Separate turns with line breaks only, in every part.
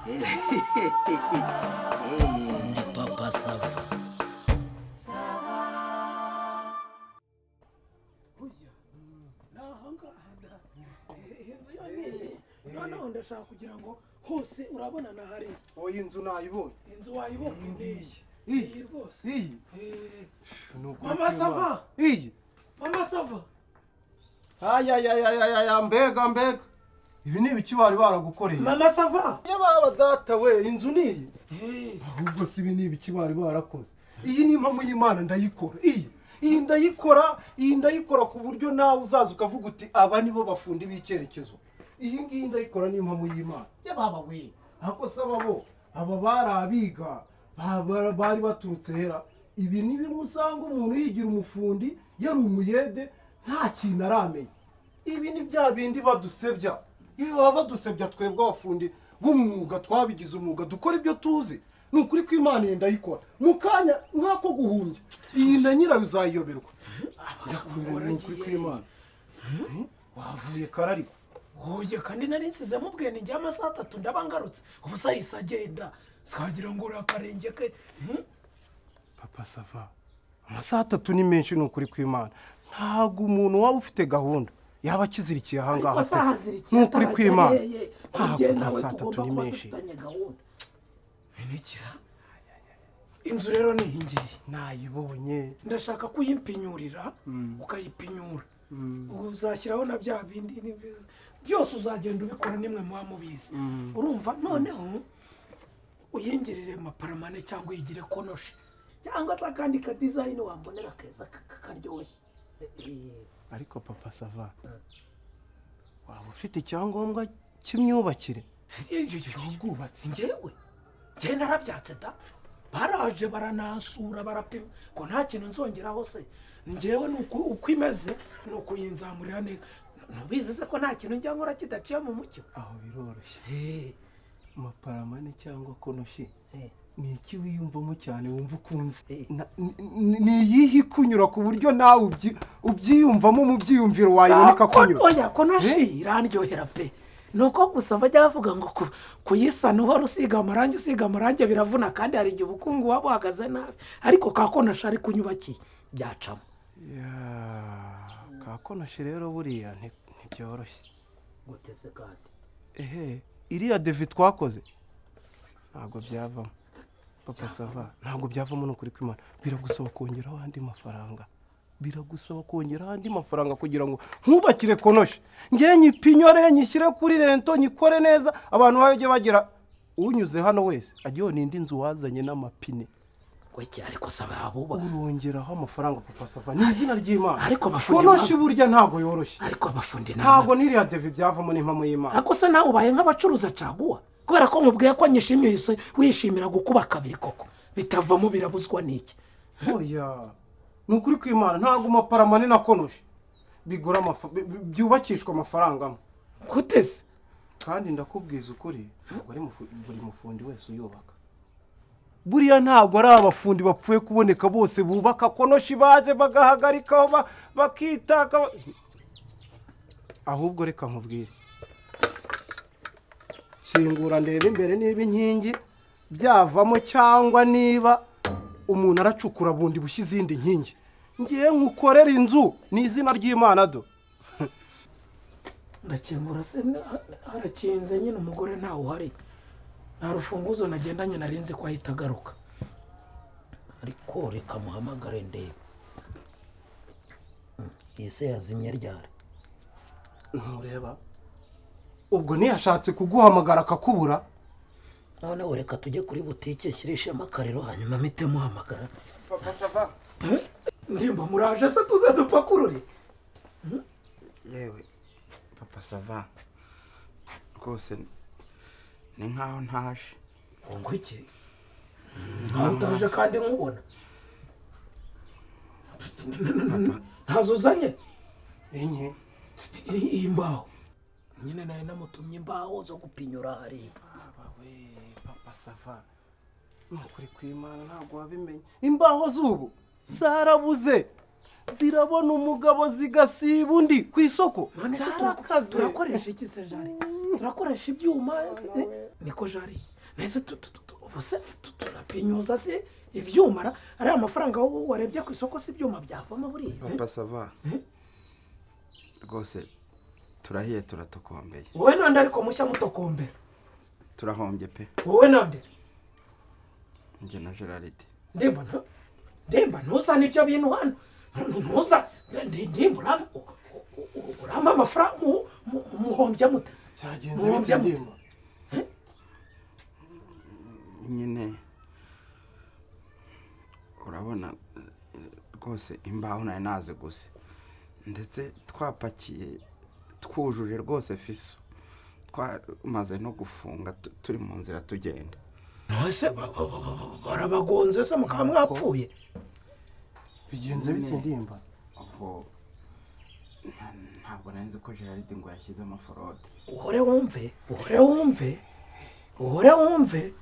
Ndi Papa Sava.
Ni ahangaha da. Inzu yo ni iyi. Noneho ndashaka kugira ngo hose urabona na hariya.
Oya, inzu nayibonye.
Inzu wayibonye ni iyi.
Iyi.
Iyi rwose.
Iyi.
Eh,
Ni ukuri
Mama
kw'Imana.
Sava.
Iyi.
Mama Sava.
Ayayayayaya, mbega mbega, ibi ni ibiki bari baragukoreye?
Mama Sava.
Iyo baba data we, inzu ni iyi.
Eh,
Ahubwo si ibi ni ibiki bari barakoze? Iyi ni impamo y'Imana, ndayikora iyi. Iyi ndayikora, iyi ndayikora ku buryo nawe uzaza ukavuga uti: "Aba nibo bafundi b'icyerekezo." Iyi ngiyi ndayikora, ni impamo y'Imana. Yababa we, ahubwo se aba bo, aba bari abiga bari baturutse hera? Ibi ni bimwe usanga umuntu yigira umufundi yari umuyede, nta kintu aramenya. Ibi ni bya bindi badusebya. Ibi baba badusebya twebwe abafundi b'umwuga, twabigize umwuga, dukora ibyo tuzi. Ni ukuri kw'Imana, iyi ndayikora mu kanya nk'ako guhumbya. Iyi na nyirayo uzayiyoberwa. Ndakurira, ni ukuri kw'Imana. Wavuye kare ariko.
Oya, kandi nari nsizemo ubwenge. Njye amasaha 3 ndaba ngarutse. Ubu se ahise agenda, twagira ngo uri akarenge ke.
Papa Sava, amasaha 3 ni menshi, ni ukuri kw'Imana. Ntabwo umuntu waba ufite gahunda yaba akizirikiye ahangaha
Ariko
pe.
se ahazirikiye?
Ni ukuri kw'Imana,
Ntabwo
ntabwo
nawe
amasaha 3
tugomba
ni
kuba
menshi.
dufitanye gahunda. Binikira inzu rero ni iyi ngiyi.
Nayibonye.
Ndashaka kuyimpinyurira, ukayipinyura, uzashyiraho na bya bindi byose, uzagenda ubikora nimwe muba mubizi. Urumva, noneho uyingirire maparamane cyangwa uyigire konoshi cyangwa se akandi ka design wambonera keza karyoshye.
Ariko Papa Sava, waba ufite icyangombwa cy'imyubakire, cy'ubwubatsi?
Njyewe njyewe narabyatse da. Baraje baranansura, barapima ko nta kintu nzongeraho. Se njyewe ni uko imeze, ni ukuyinzamurira neza. Ntubizi se ko nta kintu njya nkora kidaciye mu mucyo?
Aho biroroshye.
Eh,
Maparamane cyangwa konoshi,
eh.
ni iki wiyumvamo cyane wumva ukunze?
Eh.
Ni iyihe ikunyura ku buryo nawe ubyiyumvamo mu byiyumviro wayibona ikakunyura?
Oya, konoshi irandyohera pe. Ni uko gusa bajya bavuga ngo kuyisana uhora usiga amarangi, usiga amarangi biravuna, kandi hari igihe ubukungu buba buhagaze nabi. Ariko ka konoshi ariko unyubakiye byacamo.
Ya, ka konoshi rero buriya ntibyoroshye.
Guteze kandi?
Ehe, iriya devis twakoze ntabwo byavamo, Papa Sava, ntabwo byavamo, ni ukuri kw'Imana. Biragusaba kongeraho andi mafaranga, biragusaba kongeraho andi mafaranga kugira ngo nkubakire konoshi. Ngewe nyipinyore, nyishyire kuri linteau, nyikore neza, abantu bajye bagira, unyuze hano wese ajye yona indi nzu wazanye n'amapine.
Weke, ariko saba abuba.
Urongeraho amafaranga, Papa Sava, ni izina ry'Imana.
Ariko abafundi
Konoshi burya ntabwo yoroshye.
Ariko abafundi
Ntabwo n'iriya devis byavamo, n'impamo y'Imana.
Ariko se nawe ubaye nk'abacuruza caguwa? Kubera ko nkubwiye ko nyishimye, uhise wishimira gukuba kabiri koko. Bitavamo birabuzwa n'iki?
Oya, ni ukuri kw'Imana, ntabwo maparamane na konoshi bigura byubakishwa amafaranga amwe.
Guteze?
Kandi ndakubwiza ukuri, ntabwo ari buri mufundi wese uyubaka. Buriya ntabwo ari abafundi bapfuye kuboneka bose bubaka konoshi, baje bagahagarikaho bakitaka. Ahubwo reka nkubwire, kingura ndebe imbere niba inkingi byavamo cyangwa niba umuntu aracukura bundi bushya izindi nkingi. Ngiye nkukorera inzu, ni izina ry'Imana do.
Ndakingura se harakinze nyine, umugore ntawe uhari, nta rufunguzo nagendanye. Narinzi ko ahita agaruka, ariko reka muhamagare ndebe. Iyi se yazimye ryari?
Ntureba, ubwo ntiyashatse kuguhamagara akakubura.
Noneho reka tujye kuri butike nshyirishemo akariro, hanyuma mpite muhamagara.
Papa Sava.
Ndimba, muraje se tuze dupakurure?
Yewe Papa Sava, rwose ni nkaho ntaje.
Ngo iki? Nkaho utaje kandi nkubona? Ntazo uzanye?
Inye.
Iyi mbaho nyine nari namutumye, imbaho zo gupinyura hariya.
We Papa Sava, ni ukuri kw'Imana, ntabwo wabimenye. Imbaho z'ubu zarabuze, zirabona umugabo zigasiba undi ku isoko.
None se
Zarakaze.
turakoresha iki se jari? Turakoresha ibyuma, eh? Niko jari mbese ubu se turapinyuza se ibyuma ra? Ariya mafaranga wowe warebye ku isoko si ibyuma byavamo buriya?
Papa Sava, rwose turahiye, turatokombeye.
Wowe nande ariko mushya mutokombera?
Turahombye pe.
Wowe nande?
Njye na Gerard.
Ndimba, ndimba, ntuzane ibyo bintu hano. Ntuza, ndimba, urampa amafaranga. Muhombye muteze?
Byagenze bite?
Muhombye mute?
Ndimba.
Nyine urabona rwose imbaho nari naziguze, ndetse twapakiye twujuje rwose fiso, twamaze no gufunga, turi mu nzira tugenda.
Ntose barabagonze se mukaba mwapfuye?
Bigenze bite, Ndimba?
Ubwo ntabwo nari nzi ko Gerard ngo yashyizemo fraude.
Uhore wumve, uhore wumve, uhore wumve.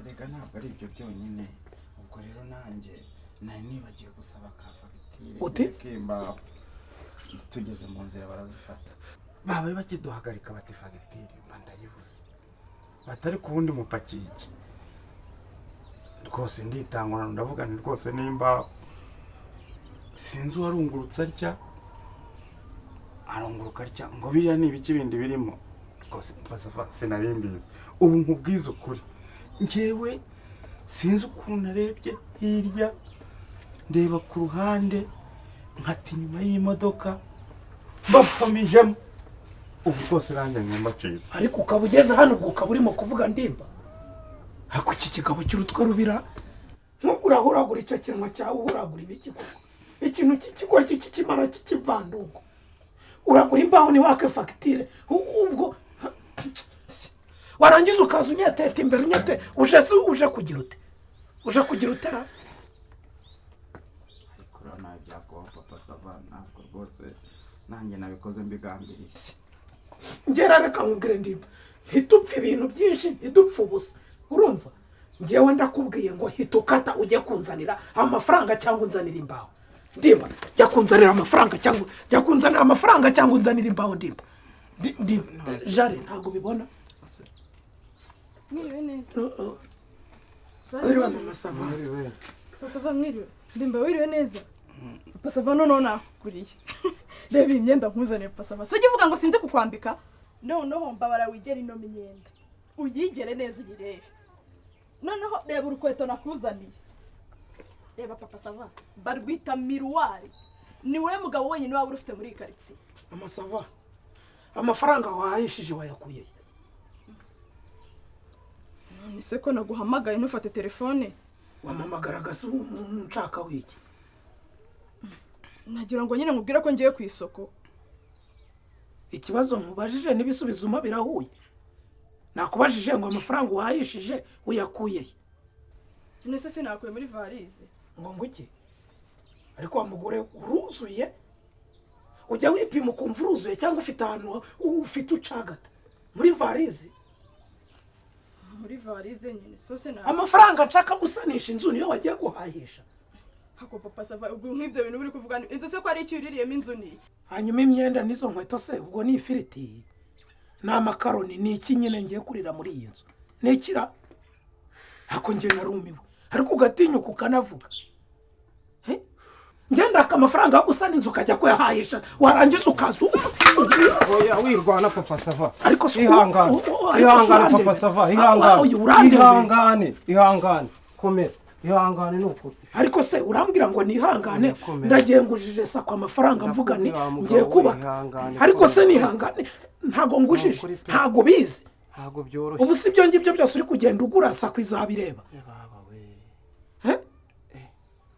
Reka, ntabwo ari ibyo byonyine. Ubwo rero nanjye nari nibagiwe gusaba ka fagitire
Uti?
k'imbaho. Tugeze mu nzira barazifata, babaye bakiduhagarika bati fagitire, mba ndayibuze. Batari ku wundi mupakiye iki? Rwose nditangura, ndavuga nti rwose nimba sinzi uwarungurutse atya, arunguruka atya ngo biriya ni ibiki bindi birimo. Rwose sinari mbizi. Ubu nkubwize ukuri, njyewe sinzi ukuntu narebye hirya, ndeba ku ruhande, nkata inyuma y'imodoka, bapfamijemo. Ubu rwose nanjye mbacitse.
Ariko ukaba ugeze hano, ubwo ukaba urimo kuvuga, Ndimba. Ariko iki kigabo cy'urutwe rubira, nk'ubwo urahuragura icyo kinwa cyawe, uhuragura ibiki koko? Ikintu cy'ikigoryi cy'ikimara cy'ikivandungo. Uragura imbaho ntiwake fagitire, ubwo warangiza ukaza unyeteta imbere, unyete uje se? Uje kugira ute? Uje kugira utera?
Ariko rero nawe byakubaho, Papa Sava. Ntabwo rwose nanjye nabikoze mbigambiriye.
Ngera, reka nkubwire, Ndimba, ntitupfe ibintu byinshi, ntidupfe ubusa, urumva? Ngewe ndakubwiye ngo hita ukata ujye kunzanira amafaranga cyangwa unzanira imbaho. Ndimba, jya kunzanira amafaranga cyangwa jya kunzanira amafaranga cyangwa unzanira imbaho. Ndimba, Ndimba, jare ntabwo ubibona.
Mwiriwe neza.
Wiriwe, Mama Sava.
Papa Sava, mwiriwe. Ndimba, wiriwe neza. Papa Sava, noneho nakuguriye. Reba iyi myenda nkuzaniye, Papa Sava. Sijya uvuga ngo sinzi kukwambika. Noneho mbabara wigere ino myenda, uyigere neza, uyirebe. Noneho reba urukweto nakuzaniye. Reba, Papa Sava, barwita miruwari. Ni wowe mugabo wenyine waba urufite muri iyi karitsiye.
Mama Sava, amafaranga wahishije wayakuye?
None se ko naguhamagaye ntufate telefone?
Wampamagaraga se nshaka wiki?
Nagira ngo nyine nkubwire ko ngiye ku isoko.
Ikibazo nkubajije n'ibisubizo umpa birahuye. Nakubajije ngo amafaranga wahishije uyakuye he?
None se sinakuye muri varize?
Ngo iki? Ariko wa mugore uruzuye, ujya wipima ukumva uruzuye cyangwa ufite ahantu ufite ucagata muri varize?
Muri varize nyine, so se na
Amafaranga nshaka gusanisha inzu niyo wagiye guhahisha?
Hako Papa Sava, ubwo nk'ibyo bintu uri kuvuga inzu se ko ari icyo uririyemo? Inzu ni iki?
Hanyuma imyenda n'izo nkweto se ubwo ni ifiriti, ni amakaroni, ni iki nyine ngiye kurira muri iyi nzu? Ni ikira? Ariko njye narumiwe. Ariko ugatinyuka ukanavuga. He? Ngenda amafaranga yo gusana inzu ukajya kuyahahisha, warangiza ukaza
Oya, wirwana, Papa Sava.
Ariko si
Ihangane.
Ariko si
Ihangane,
urandebe.
Papa Sava.
Ah,
Ihangane.
oya, urandebe.
Ihangane, ihangane, komera, ihangane, ni ukuri.
Ariko se urambwira ngo nihangane?
Oya, komera.
Ndagiye ngujije Sako amafaranga, mvuga ni
Ndakubwira wa mugabo
ngiye
we,
kubaka.
ihangane,
Ariko se
komera.
nihangane? Ntago ngujije.
Ni ukuri pe.
Ntago ubizi.
Ntabwo byoroshye.
Ubu si ibyo ngibyo byose uri kugenda ugura, Sako izabireba?
Eh, baba we.
He?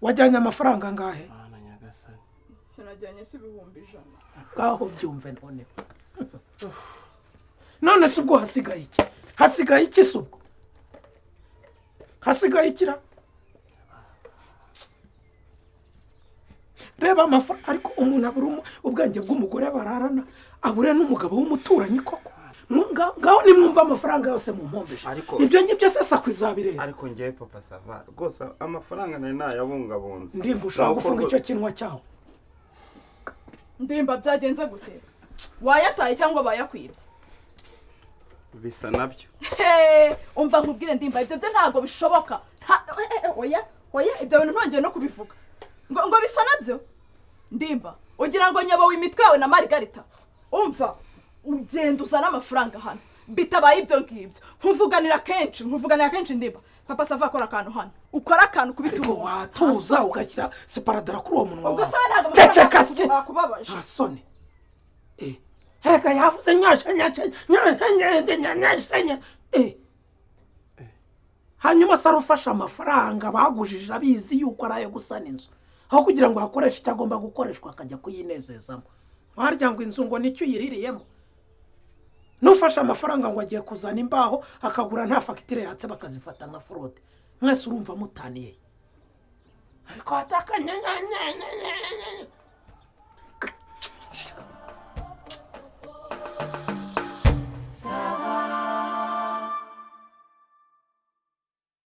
Wajyanye amafaranga angahe?
Mana nyagasani!
Sinajyanye se 100,000?
Ngaho byumve noneho. None se ubwo hasigaye iki? Hasigaye iki se ubwo? Hasigaye ikira? Reba amafaranga. Ariko umuntu abura ubwenge bw'umugore bararana, abure n'umugabo w'umuturanyi koko. Ngaho nimwumva amafaranga yose mu mpombeje. Ibyo ngibyo se Sako izabireba?
Ariko ngewe, Papa Sava, rwose amafaranga nari nayabungabunze.
Ndimba, ushobora gufunga icyo kinwa cyawe?
Ndimba, byagenze gute? Wayataye cyangwa bayakwibye?
Bisa nabyo.
Hey, umva nkubwire Ndimba, ibyo byo ntabwo bishoboka. Oya oya, ibyo bintu ntongeye no kubivuga ngo bisa nabyo. Ndimba, ugira ngo nyobowe imitwe yawe na Marigarita? Umva, ugenda uzana amafaranga hano, bitabaye ibyo ngibyo nkuvuganira kenshi, nkuvuganira kenshi. Ndimba, Papa Sava, akora akantu hano, ukora akantu kubita
Ariko
umunwa.
Watuza ugashyira sparadrap kuri uwo munwa
Ubwo
wawe.
se we ntabwo
Ceceka.
amafaranga
Sike.
bakubabaje?
Nta soni. Reka, yavuze nyasha nyasha nyasha nyasha nyasha nyasha. Hanyuma sara ufashe amafaranga bagujije, abizi yuko ari ayo gusana inzu, aho kugira ngo hakoreshe icyo agomba gukoreshwa akajya kuyinezezamo. Warya ngo inzu ngo nicyo uyiririyemo. Nufashe amafaranga ngo agiye kuzana imbaho, akagura nta fagitire yatse, bakazifata nka fraude. Mwese urumva mutaniye, ariko hataka.